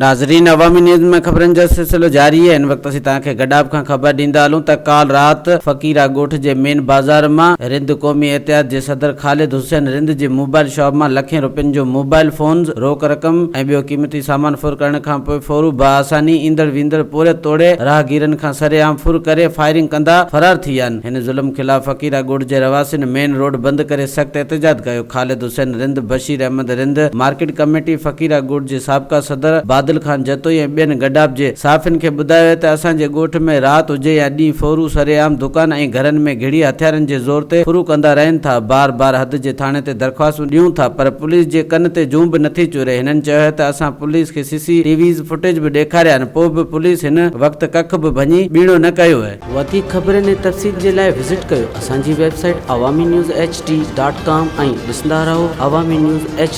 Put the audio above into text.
ناظرين عوامي نيوز ۾ خبرن جو سلسلو جاري آهي هن وقت اسين توهان کي گڏاپ کان خبر ڏيندا هلون ته ڪالهه رات فقيرا ڳوٺ جي مين بازار مان رند قومي اتحاد جي صدر خالد حسين رند جي موبائل شاپ مان لکين روپين جو موبائل فونز روڪ رقم ۽ ٻيو قيمتي سامان ڦر ڪرڻ کان پوء ڦورو باآساني ايندڙ ويندڙ پورهيت توڙي راهگيرن کان سرعام ڦر ڪري فائرنگ ڪندا فرار ٿي ويا آهن هن ظلم خلاف فقيرا ڳوٺ جي رهواسين مين روڊ بند ڪري سخت احتجاج ڪيو. خالد حسين رند، بشير احمد رند، مارڪيٽ ڪميٽي فقيرا ڳوٺ جي سابقه صدر بادل خان جتوئي ۽ ٻين گڏاپ جي صحافين کي ٻڌايو آهي ته اسان جي ڳوٺ ۾ رات هجي يا ڏينهن ڦورو سرعام دڪان ۽ گهرن ۾ گهڙي هٿيارن جي زور تي ڦرو ڪندا رهن ٿا بار بار حد جي ٿاڻي تي درخواستون ڏيون ٿا پر پوليس جي ڪن تي جون به نٿي چوري هنن چيو آهي ته اسان پوليس کي سي سي ٽي ويز فوٽيج به ڏيکاريا آهن پوء به پوليس هن وقت ڪک به ڀڃي ٻيڻو نه ڪيو آهي. وڌيڪ خبرن ۽ تفصيل جي لاء وزٽ ڪيو اسان جي website Awami news H D dot com ۽ ڏسندا رهو عوامي نيوز ايڇ ڊي.